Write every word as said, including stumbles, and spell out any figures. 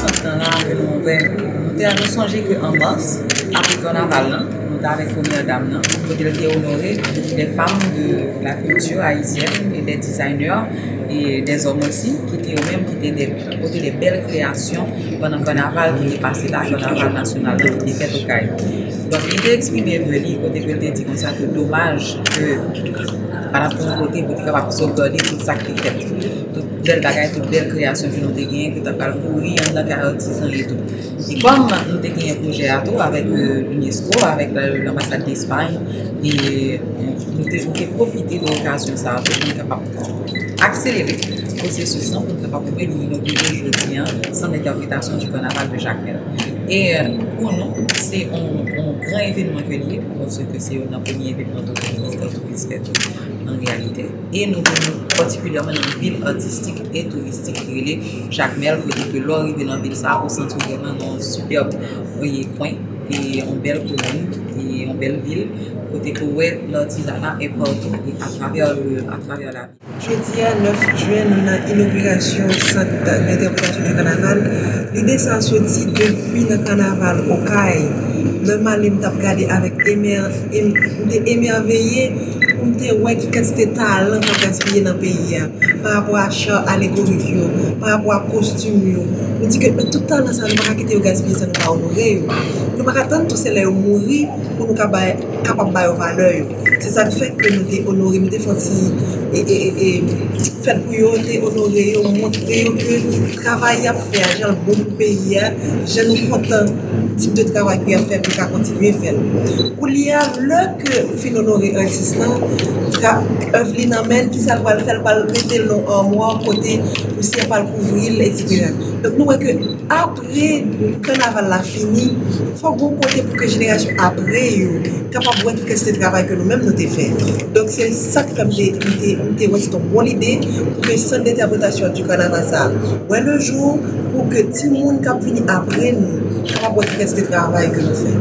Sant lan la ke nou ouvè, nou te, nou sonje ke an mas, apre kanaval lan, nou te avèk premyè dam nan, kote l te onore les femmes de la culture haïtienne et les designers et des hommes aussi, ki te yo menm, ki te de, pote de bèl kreyasyon pandan kanaval ki te pase la, kanaval nasyonal la ki te fèt Okay. Donk, li te eksprime ve li, kote ke l te di konsa ke domaj ke pa t ap gen yon kote pou te kapab sovgade tout sa k te fèt. Tout bèl bagay, tout bèl kreyasyon ke nou te genyen, ke t ap pral kouri anndan kay atizan e tou. E kòm nou te genyen pwojè a tou avèk, euh, l'UNESCO, avèk la, lanbasad Lespay, e, euh, nou te, nou te pwofite de okazyon sa a tou pou nou kapab akselere pwosesis lan pou nou kapab wè li inogire jodi a, Centre d'interprétation du carnaval de Jacmel. E, euh, pou nou, se yon, yon gran evènman ke li ye, paske se youn nan premye evènman tou ke ministè touris fè tou, an reyalite. E nou vin patikilyèman nan vil atistik e touristik ki rele Jacmel, kote ke lè w rive nan vil sa a, ou santi w vrèman nan yon sipèb, e, kwen, e yon bèl komin, e yon bèl vil, kote ke w wè l'artisanat est partout et à travers le, à travers la ville. Jodi a, nèf jen, nou nan inogirasyon sant dentèpretasyon de kanaval. Lide sa a soti depi nan kanaval Okay. Lè m ale, m t ap gade avèk Emer, Em- m te emèveye pou m te wè ki kantite talan k ap gaspiye nan peyi a, pa rapò a cha alegorik yo, pa rapò a kostim yo. Nou di ke tout talan sa a, nou pa ka kite yo gaspiye san nou pa onore yo. Nou pa ka tann tou se lè yo mouri pou nou ka bay, kapab ba yo valè yo. Se sa k fè ke nou te onore, nou te fè yon ti, e, e, e, e, fèt pou yo, te onore yo, montre yo ke travay y ap fè a, jan l bon pou peyi a, jan nou kontan tip de travay ke y ap fè pou yo ka kontinye fè l. Koulye a, lè ke ou fin onore atis lan, ka, èv li nan men l, kisa l pral fè? L pral mete l nan yon amwa kote pousyè pral kouvri l, etsetera. Donk, nou wè ke apre kanaval la fini, fòk gon kote pou ke jenerasyon apre yo kapab wè ki kantite travay ke nou menm nou te fè. Donk, se sa k fè m te, m te, m te wè se t on bon lide pou ke sant dentèpretasyon di kanaval sa a wè le jou, pou ke timoun k ap vini apre nou kapab wè ki kantite travay ke nou fè.